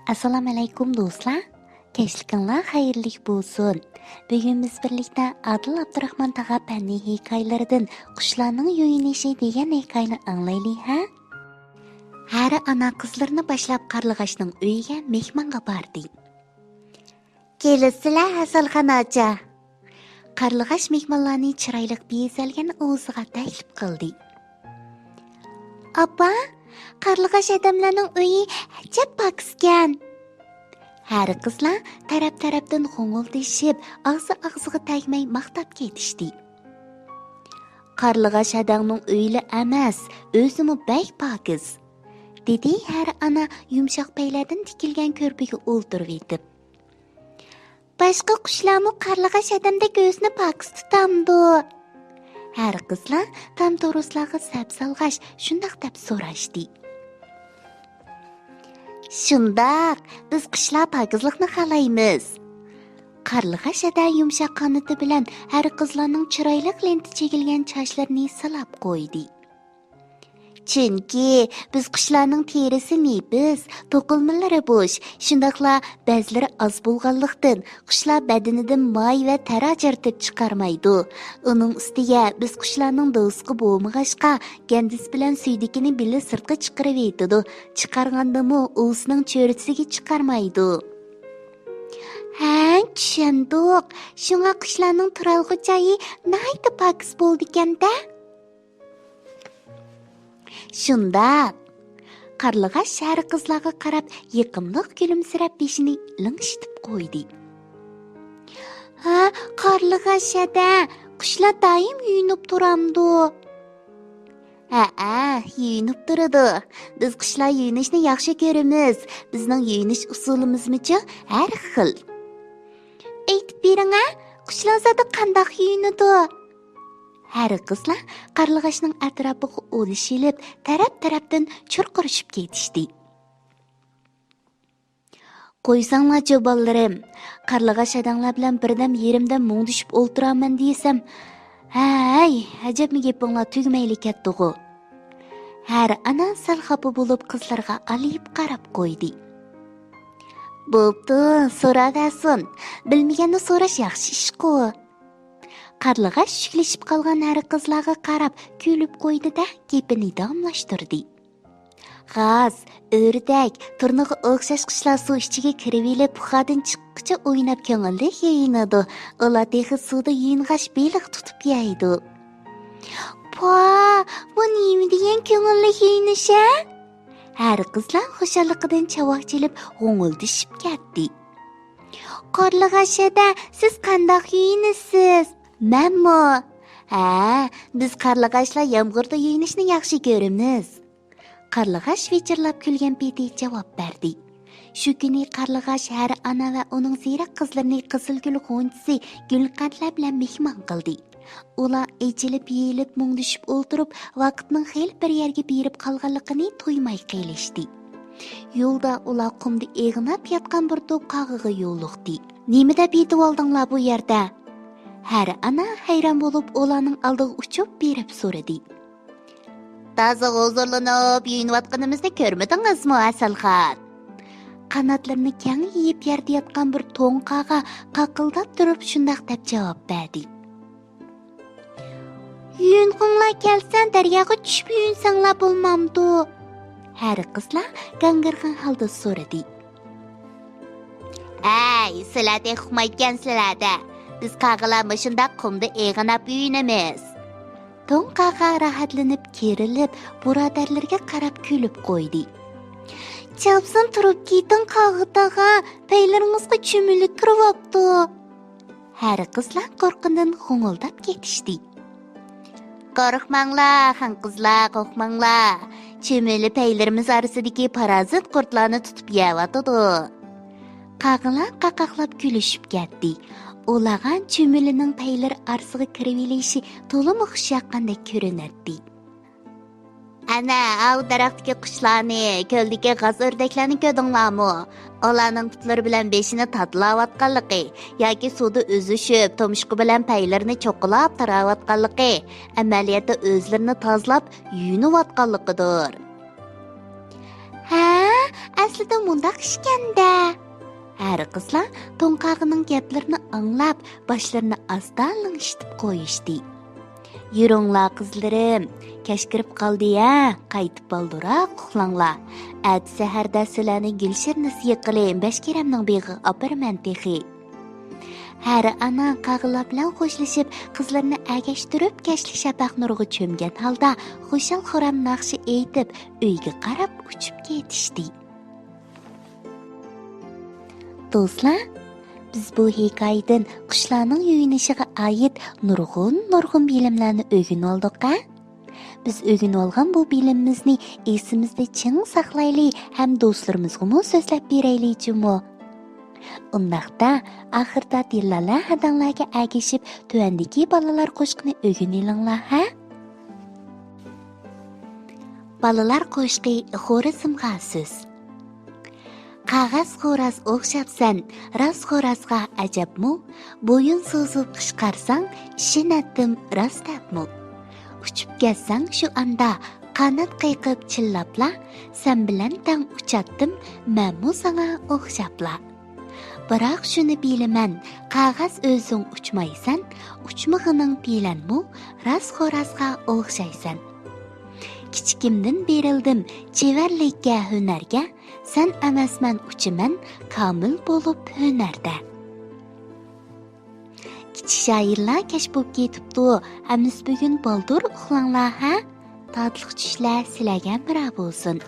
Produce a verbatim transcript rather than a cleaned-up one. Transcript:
ئەسسالامۇئەلەيكۇم دوستلار، كەچلىكىڭلار خەيرلىك بولسۇن. بۈگۈن بىز بىرلىكتە ئادىل ئابدۇراخمان تاغا پەننىي ھېكايىلىرىدىن قۇشلارنىڭ يۇيۇنۇشى دېگەن ھېكايىنى ئاڭلايلى ھە؟ ھەرى ئانا قىزلىرىنى باشلاپ قارلىغاچنىڭ ئۆيىگە مېھمانغا باردى. كېلىسىلە، ھەسەلخان ئاچا. قارلىغاچ مېھمانلارنى چىرايلىق بېزەلگەن ئۇۋىسىغا تەكلىپ قىلدى. ئاپا، قارلىغاچ ئادەملەرنىڭ ئۆيى ئەجەب پاكىزكەن. ھەرى قىزلار تەرەپ-تەرەپتىن غوڭۇلدىشىپ، ئاغزى ئاغزىغا تەگمەي ماختاپ كېتىشتى. قارلىغاچ ھەدەڭنىڭ ئۆيىلا ئەمەس، ئۆزىمۇ بەك پاكىز، دېدى ھەرى ئانا يۇمشاق پەيلەردىن تىكىلگەن كۆرپىگە ئولتۇرۇۋېتىپ. باشقا قۇشلارمۇ قارلىغاچ ئادەمدەك ئۆزىنى پاكىز تۇتامدۇ؟ ھەرى قىزلار تام-تورۇسلارغا سەپ سالغاچ شۇنداق دەپ سوراشتى. شۇنداق، بىز قۇشلار پاكىزلىقنى خالايمىز. قارلىغاچ ھەدە يۇمشاق قانىتى بىلەن ھەرى قىزلارنىڭ چىرايلىق لېنتا چېگىلگەن چاچلىرىنى سىلاپ قويدى. چۈنكى بىز قۇشلارنىڭ تېرىسى نېپىز، توقۇلمىلىرى بوش، شۇنداقلا بەزلىرى ئاز بولغانلىقتىن، قۇشلار بەدىنىدىن ماي ۋە تەر ئاجرىتىپ چىقارمايدۇ. ئۇنىڭ ئۈستىگە بىز قۇشلارنىڭ دوۋسۇقى بولمىغاچقا، گەندىسى بىلەن سۈيدۈكىنى بىللە سىرتقا چىقىرىۋېتىدۇ. چىقارغاندىمۇ ئۇۋىسىنىڭ چۆرىسىگە چىقارمايدۇ. ھە، چۈشەندۇق. شۇڭا قۇشلارنىڭ تۇرالغۇ جايى ناھايىتى پاكىز بولىدىكەن-دە. شۇنداق. قارلىغاچ ھەرى قىزلارغا قاراپ يېقىملىق كۈلۈمسىرەپ بېشىنى لىڭشىتىپ قويدى. ھە، قارلىغاچ ھەدە، قۇشلار دائىم يۇيۇنۇپ تۇرامدۇ؟ ھەئە، يۇيۇنۇپ تۇرىدۇ. بىز قۇشلار يۇيۇنۇشنى ياخشى كۆرىمىز. بىزنىڭ يۇيۇنۇش ئۇسۇلىمىزمۇچۇ ھەر خىل. ئېيتىپ بېرىڭە، قۇشلار زادى قانداق يۇيۇنىدۇ؟ ھەرى قىزلار قارلىغاچنىڭ ئەتراپىغا ئولىشىۋېلىپ، تەرەپ-تەرەپتىن چۇرقىرىشىپ كېتىشتى. قويساڭلارچۇ بالىلىرىم، قارلىغاچ ھەدەڭلار بىلەن بىردەم يېرىمدەم مۇڭدىشىپ ئولتۇرامەن دېسەم، ھەي، ئەجەبمۇ گېپىڭلار تۈگىمەيلا كەتتىغۇ. ھەرى ئانا سەل خاپا بولۇپ قىزلىرىغا ئالىيىپ قاراپ قويدى. بوپتۇ، سوراۋەرسۇن. بىلمىگەننى سوراش ياخشى ئىشقۇ. قارلىغاچ شۈكلىشىپ قالغان ھەرى قىزلارغا قاراپ كۈلۈپ قويدى-دە، گېپىنى داۋاملاشتۇردى. غاز، ئۆردەك، تۇرنىغا ئوخشاش قۇشلار سۇ ئىچىگە كىرىۋېلىپ، پۇخادىن چىققىچە ئويناپ كۆڭۈللۈك يۇيۇنىدۇ. ئۇلار تېخى سۇدا يۇيۇنغاچ بېلىق تۇتۇپ يەيدۇ. پا، بۇ نېمە دېگەن كۆڭۈللۈك يۇيۇنۇش-ھە؟ ھەرى قىزلار خۇشاللىقىدىن چاۋاك چېلىپ غوڭۇلدىشىپ كەتتى. قارلىغاچ ھەدە، سىز قانداق يۇيۇنىسىز؟ مەنمۇ؟ ھە، بىز قارلىغاچلار يامغۇردا يۇيۇنۇشنى ياخشى كۆرىمىز. قارلىغاچ ۋىچىرلاپ كۈلگەن پېتى جاۋاب بەردى. شۇ كۈنى قارلىغاچ ھەرى ئانا ۋە ئۇنىڭ زېرەك قىزلىرىنى قىزىل گۈل غۇنچىسى، گۈل قەنتلەر بىلەن مېھمان قىلدى. ئۇلار ئېچىلىپ-يېيىلىپ، مۇڭدىشىپ ئولتۇرۇپ، ۋاقىتنىڭ خېلى بىر يەرگە بېرىپ قالغانلىقىنى تۇيماي قېلىشتى. يولدا ئۇلار قۇمدا ئېغىناپ ياتقان بىر توپ قاغىغا يولۇقتى. نېمە دەپ يېتىۋالدىڭلار بۇ يەردە؟ ھەرى ئانا ھەيران بولۇپ ئۇلارنىڭ ئالدىغا ئۇچۇپ بېرىپ سورىدى. تازا ھۇزۇرلىنىپ يۇيۇنۇۋاتقىنىمىزنى كۆرمىدىڭىزمۇ، ھەسەلخان؟ قاناتلىرىنى كەڭ يېيىپ يەردە ياتقان بىر توڭ قاغا قاقىلداپ تۇرۇپ شۇنداق دەپ جاۋاب بەردى. يۇيۇنغۇڭلار كەلسە، دەرياغا چۈشۈپ يۇيۇنساڭلار بولمامدۇ؟ ھەرى قىزلار گاڭگىرىغان ھالدا سورىدى. ئەي، سىلەر تېخى ئۇقمايدىكەنسىلەر-دە. بىز قاغىلار مۇشۇنداق قۇمدا ئېغىناپ يۇيۇنىمىز. توڭ قاغا راھەتلىنىپ كېرىلىپ، بۇرادەرلىرىگە قاراپ كۈلۈپ قويدى. چاپسان تۇرۇپ كېتىڭ، قاغا تاغا، پەيلىرىڭىزغا چۆمۈلە تۇرۇۋاپتۇ. ھەرى قىزلار قورققىنىدىن غۇڭۇلداپ كېتىشتى. قورقماڭلار، خان قىزلار، قورقماڭلار. چۆمۈلە پەيلىرىمىز ئارىسىدىكى پارازىت قۇرتلارنى تۇتۇپ يەۋاتىدۇ. قاغىلار قاقاقلاپ كۈلۈشۈپ كەتتى. ئۇلارغا چۆمۈلىنىڭ پەيلىرى ئارىسىغا كىرىۋېلىشى تولىمۇ خۇش ياققاندەك كۆرۈنەتتى. ئەنە، ئاۋۇ دەرەختىكى قۇشلارنى، كۆلدىكى غاز ئۆردەكلەرنى كۆردۈڭلارمۇ؟ ئۇلارنىڭ پۇتلىرى بىلەن بېشىنى تاتىلاۋاتقانلىقى ياكى سۇدا ئۈزۈشۈپ، تۇمشۇقى بىلەن پەيلىرىنى چوققىلاپ تاراۋاتقانلىقى، ئەمەلىيەتتە ئۆزلىرىنى تازىلاپ يۇيۇنۇۋاتقانلىقىدۇر. ھە، ئەسلىدە مۇنداق ئىكەن-دە. ھەرى قىزلار توڭقاغىنىڭ گەپلىرىنى ئاڭلاپ، باشلىرىنى ئاستا لىڭشىتىپ قويۇشتى. يۈرۈڭلار قىزلىرىم، كەچ كىرىپ قالدى ھە، قايتىپ بالدۇرراق ئۇخلاڭلار. ئەتە سەھەردە سىلەرنى گۈلشىرنە سىيىقىلى بەشكېرەمنىڭ بېغىغا ئاپىرىمەن تېخى. ھەرى ئانا قاغىلار بىلەن خوشلىشىپ، قىزلىرىنى ئەگەشتۈرۈپ، كەچلىك شەپەق نۇرىغا چۆمگەن ھالدا خۇشال-خۇرام ناخشا ئېيتىپ، ئۆيگە قاراپ ئۇچۇپ كېتىشتى. دوستلار، بىز بۇ ھېكايىدىن قۇشلارنىڭ يۇيۇنۇشىغا ئائىت نۇرغۇن-نۇرغۇن بىلىملەرنى ئۆگىنىۋالدۇق ھە؟ بىز ئۆگىنىۋالغان بۇ بىلىمىمىزنى ئېسىمىزدە چىڭ ساقلايلى ھەم دوستلىرىمىزغىمۇ سۆزلەپ بېرەيلى جۇمۇ. ئۇنداقتا، ئاخىردا دىللالە ھەدەڭلەرگە ئەگىشىپ، تۆۋەندىكى بالىلار قوشىقىنى ئۆگىنىۋېلىڭلار ھە؟ بالىلار قوشىقى، خورىزىمغا سۆز. قاغاز خوراز ئوخشاپسەن، راست خورازغا ئەجەبمۇ؟ بويۇن سوزۇپ قىچقارساڭ، ئىشىنەتتىم راست دەپمۇ؟ ئۇچۇپ كەتسەڭ شۇ ئاندا، قانات قېقىپ چىللاپلا، سەن بىلەن تەڭ ئۇچاتتىم مەنمۇ ساڭا ئوخشاپلا. بىراق شۇنى بىلىمەن، قاغاز ئۆزۈڭ ئۇچمايسەن، ئۇچمىغىنىڭ بىلەنمۇ راست خورازغا ئوخشايسەن. كىچىكىمدىن بېرىلدىم چېۋەرلىككە، ھۈنەرگە، سەن ئەمەسمەن ئۇچىمەن، كامىل بولۇپ ھۈنەردە. كىچىك شائىرلار كەچ بولۇپ كېتىپتۇ، ئەمىسە بۈگۈن بالدۇر ئۇخلاڭلار ھە؟ تاتلىق چۈشلەر سىلەرگە ھەمراھ بولسۇن.